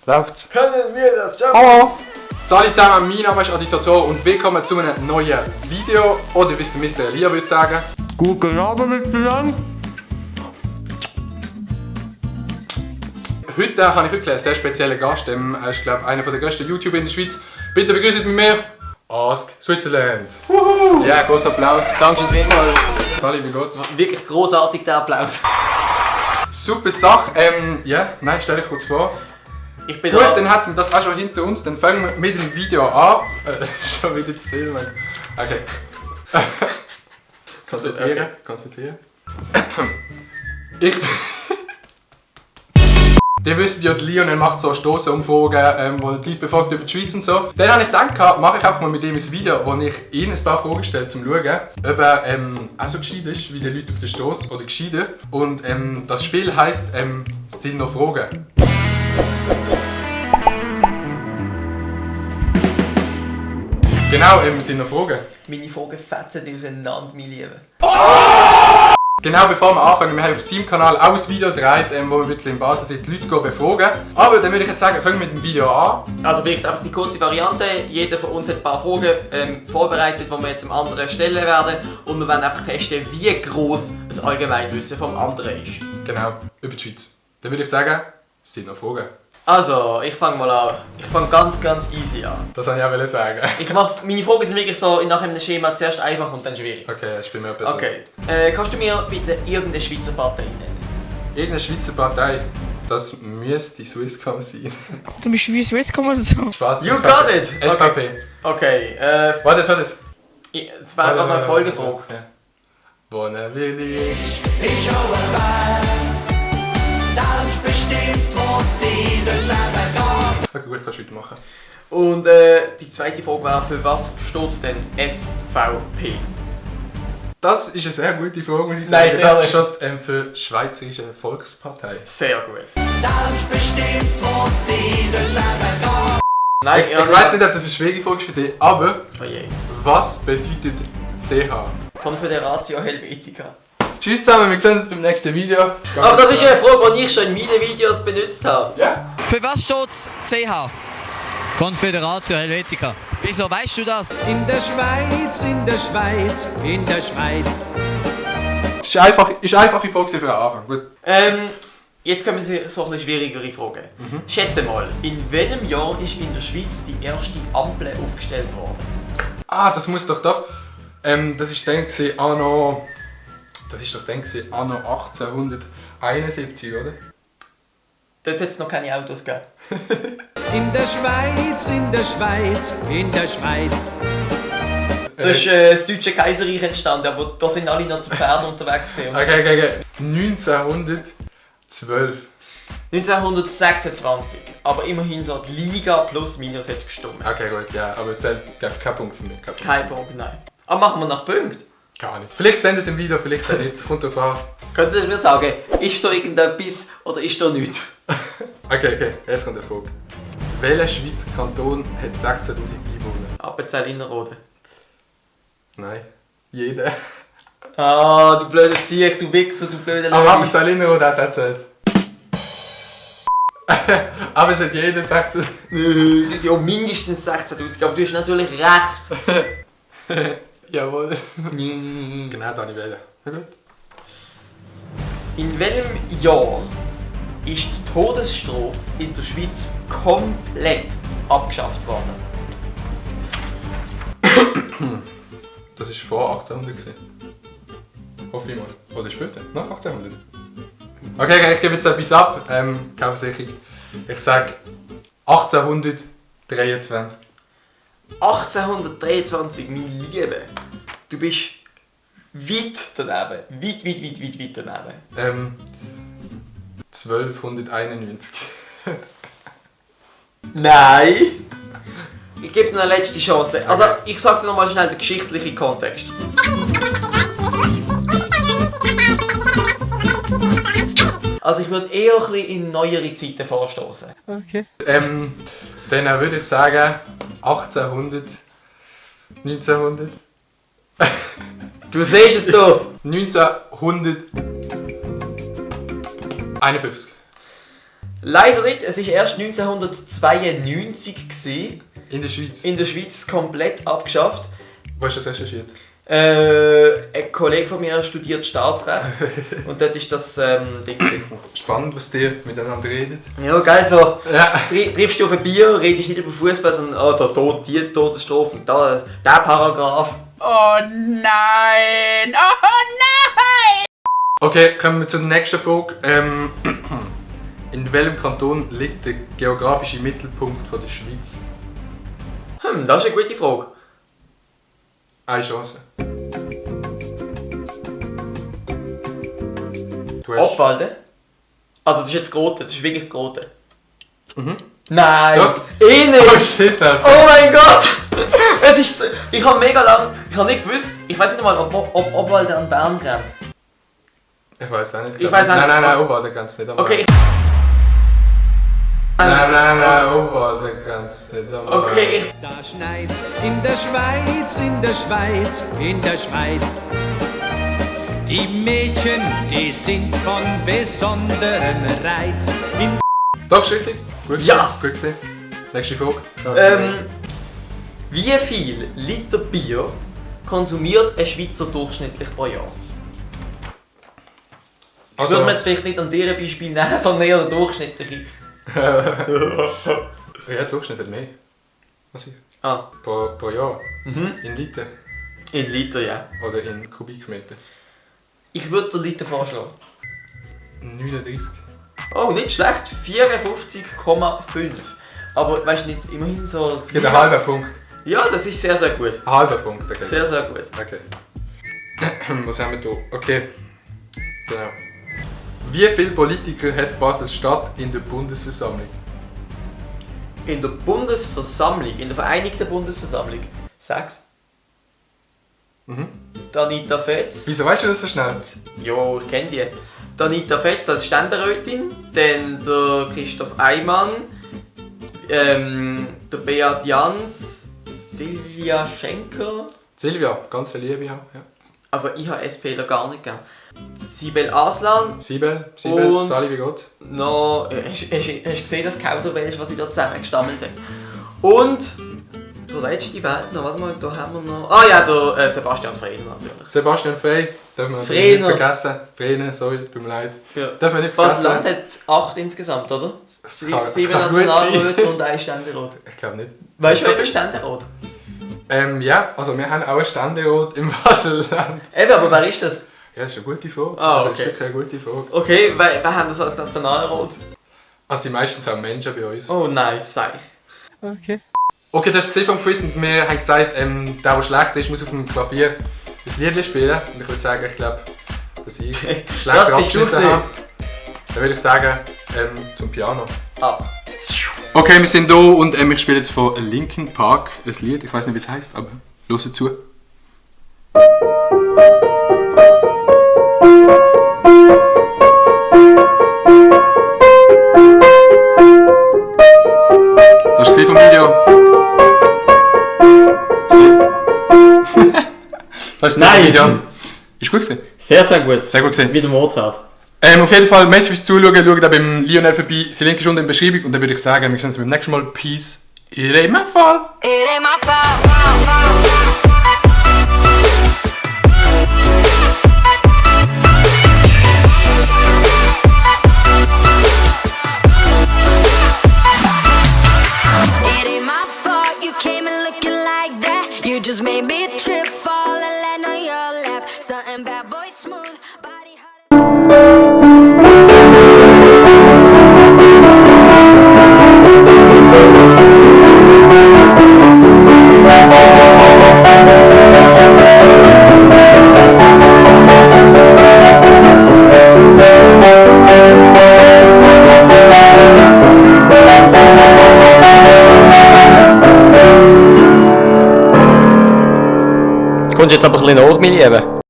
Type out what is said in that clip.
Läuft's? Können wir das schaffen? Hallo! Salut zusammen, mein Name ist Adi Toto und willkommen zu einem neuen Video. Oder wie es der Mr. Elia würde sagen. Guten Abend miteinander. Heute habe ich wirklich einen sehr speziellen Gast. Er ist, glaube ich, einer der grössten YouTuber in der Schweiz. Bitte begrüßt mit mir Ask Switzerland. Ja, großer Applaus. Danke vielmals. Salut, wie geht's? Wirklich großartig der Applaus. Super Sache. Stell dich kurz vor. Ich bin Gut, da. dann hätten wir das auch schon hinter uns. Dann fangen wir mit dem Video an. Schon wieder zu viel, Mann. Okay. Konzentrieren. Die wissen ja, Lionel macht so Stoßumfragen, wo die Leute befragt über die Schweiz und so. Dann habe ich gedacht, mache ich einfach mal mit ihm ein Video, wo ich ihm ein paar Fragen stelle, um zu schauen, ob er auch so gescheit ist wie die Leute auf den Stoß oder gescheiter. Und das Spiel heisst «Sind noch Fragen». Genau, sind noch Fragen. Meine Fragen fetzen die auseinander, mein Lieber. Genau bevor wir anfangen, wir haben auf seinem Kanal auch ein Video gedreht, wo wir ein bisschen in Basis sind, die Leute befragen. Aber dann würde ich jetzt sagen, fangen wir mit dem Video an. Also vielleicht einfach die kurze Variante. Jeder von uns hat ein paar Fragen vorbereitet, die wir jetzt dem anderen stellen werden. Und wir werden einfach testen, wie gross das Allgemeinwissen vom anderen ist. Genau, über die Schweiz. Dann würde ich sagen, es sind noch Fragen. Also, ich fange mal an. Ich fange ganz easy an. Das wollte ich auch sagen. Meine Fragen sind wirklich so nach einem Schema zuerst einfach und dann schwierig. Okay, ich bin mir besser. Okay. Kannst du mir bitte irgendeine Schweizer Partei nennen? Irgendeine Schweizer Partei, das müsste Swisscom sein. Zum Beispiel wie Swisscom oder so. Spaß. You got it! SVP. Okay, Warte. es war gerade eine Folgefrage. Ja. Wohnen will ich. Ich schaue rein, selbstbestimmt, wo die durchs Leben geht. Okay, gut, kannst du weitermachen. Und die zweite Frage wäre, für was steht denn SVP? Das ist eine sehr gute Frage, muss ich Nein, sagen. Das ehrlich. steht für Schweizerische Volkspartei. Sehr gut. Selbstbestimmt, wo die durchs Leben geht. Nein, Ich weiss nicht, ob das eine schwierige Frage ist für dich, aber Oh je. was bedeutet CH? Konföderatio Helvetica. Tschüss zusammen, wir sehen uns beim nächsten Video. Aber das ist eine Frage, die ich schon in meinen Videos benutzt habe. Ja? Für was steht's CH? Konföderatio Helvetica. Wieso weißt du das? In der Schweiz, in der Schweiz, in der Schweiz. Ist einfache Frage für den Anfang. Gut. Jetzt kommen so ein bisschen schwierigere Fragen. Schätze mal, in welchem Jahr ist in der Schweiz die erste Ampel aufgestellt worden? Ah, das muss doch. Das ist dann gewesen, anno 1871, oder? Dort hat es noch keine Autos gegeben. In der Schweiz, in der Schweiz, in der Schweiz. Da ist das Deutsche Kaiserreich entstanden, aber da sind alle noch zu Pferden unterwegs gewesen. Okay. 1912. 1926, aber immerhin so die Liga plus minus hat gestimmt. Okay, gut, ja, aber zählt kein Punkt für mich. Kein Punkt, nein. Aber machen wir nach Punkt. Gar nicht. Vielleicht sehen Sie es im Video, vielleicht auch nicht. Kommt drauf an. Könntet ihr mir sagen, ist da irgendetwas oder ist da nichts? Okay, jetzt kommt der Frage. Welcher Schweizer Kanton hat 16'000 Einwohner? Appenzell Innerrhoden. Nein. Jeder. Ah, du blöder Sieg, du Wichser, du blöder Aber Löwe. Appenzell Innerrhoden hat auch zählt. Aber es hat jeder 16. Ja, mindestens 16'000, aber du hast natürlich recht. Jawohl. Genau, da nicht wählen. Ja, gut. In welchem Jahr ist die Todesstrafe in der Schweiz komplett abgeschafft worden? Das war vor 1800 gewesen. Hoffe ich mal. Oder später? Nach 1800. Okay, ich gebe jetzt etwas ab. Kaufsicherung. Ich sage 1823. 1823, mein Lieber. Du bist weit daneben. Weit daneben. 1291. Nein! Ich gebe dir eine letzte Chance. Also, ich sage dir nochmal schnell den geschichtlichen Kontext. Also, ich würde eher ein bisschen in neuere Zeiten vorstoßen. Dann würde ich sagen 1800. 1900. Du siehst es hier! 1951. Leider nicht, es war erst 1992 gewesen, In der Schweiz. in der Schweiz komplett abgeschafft. Wo hast du das recherchiert? Ein Kollege von mir studiert Staatsrecht und dort ist das Ding gewesen. Spannend, was die miteinander reden. Ja, geil, so Ja. triffst du auf ein Bier, redest nicht über Fußball, sondern der Tod, die Todesstrafe und da, der Paragraph. Oh nein! Oh nein! Okay, kommen wir zur nächsten Frage. In welchem Kanton liegt der geografische Mittelpunkt von der Schweiz? Das ist eine gute Frage. Eine Chance. Du hast... Obwalden? Also das ist jetzt Grote, das ist wirklich Grote. Mhm. Nein! Ja. Ich nicht! Oh shit, Alter. Oh mein Gott! Es ist so, ich habe mega lang, ich habe nicht gewusst, ich weiß nicht mal, ob Obwalden an Bern grenzt. Ich weiß auch nicht. Ich weiß auch nicht. Nein, Obwalden ganz nicht. Okay, Nein, Obwalden ganz nicht. okay, Da schneit's in der Schweiz, in der Schweiz, in der Schweiz. Die Mädchen, die sind von besonderem Reiz. Doch, ist richtig. Gut, Yes. gut gesehen. Nächste Frage. Wie viel Liter Bier konsumiert ein Schweizer durchschnittlich pro Jahr? Ich würde mir jetzt vielleicht nicht an diesem Beispiel nehmen, sondern eher der durchschnittliche. Ja, Durchschnitt hat mehr. Was ich? Ah, Pro Jahr. Mhm. In Liter. in Liter, ja. Oder in Kubikmeter. Ich würde den Liter vorschlagen. 39. Oh, nicht schlecht, 54,5. Aber weißt du nicht, immerhin so... Es gibt einen halben Punkt. Ja, das ist sehr, sehr gut. Ein halber Punkt, okay. Sehr, sehr gut. Okay. Was haben wir da? Okay. Genau. Wie viele Politiker hat Basel-Stadt in der Bundesversammlung? In der Bundesversammlung, in der Vereinigten Bundesversammlung. 6. Mhm. Anita Fetz. Wieso weißt du das so schnell? Jo, ich kenne die. Anita Fetz als Ständerätin, dann der Christoph Eimann, der Beat Jans, Silvia Schenker. Silvia, ganz viel Liebe auch. Ja. Also ich habe SPler gar nicht gern. Sibel Aslan. Sibel, Und- Sali, wie geht? Noch, hast du gesehen, das Kauderwelsch ist, was sie da zusammengestammelt hat? Und der letzte Welt noch, warte mal, da haben wir noch... Ah ja, der Sebastian Frehner natürlich. Sebastian Frey, dürfen wir natürlich nicht Frehner. vergessen. Frehner, sorry, tut mir leid. Ja. Dürfen wir nicht Basel-Land vergessen. hat 8 insgesamt, oder? Das kann 7 gut sein. Nationalräte und 1 Ständerat. Ich glaube nicht. Weißt du, So wie viel viel? Ständerat? Ja, also wir haben auch einen Ständerat im Basel-Land. Eben, aber wer ist das? Ja, das ist eine gute Frage. Ah, Also, das ist okay. wirklich eine gute Frage. Okay, wer haben das als Nationalrat? Also sind meistens auch Menschen bei uns. Oh nice, sag ich. Okay, das ist vom Quiz und wir haben gesagt, der schlecht ist, muss auf dem Klavier das Lied spielen. Und ich würde sagen, ich glaube, dass ich schlecht Das bist du abgeschnitten gewesen. habe. Dann würde ich sagen, zum Piano. Ab. Okay, wir sind hier und ich spiele jetzt von Linkin Park ein Lied. Ich weiß nicht, wie es heißt, aber hört zu. Das ist vom Video. Das ist Nice. vom Video. Ist gut gewesen? Sehr, sehr gut. Sehr gut gesehen. Wie der Mozart. Auf jeden Fall, merci fürs Zuschauen. Schaut auch beim Lionel vorbei. Sein Link ist unten in der Beschreibung. Und dann würde ich sagen, wir sehen uns beim nächsten Mal. Peace. It ain't my fault. It ain't my fault. It ain't my fault you came in looking like that. You just made me trip, fall and land on your lap. Stuntin' bad boy smooth, body hot. Kommst jetzt aber ein bisschen nach, mein Lieber.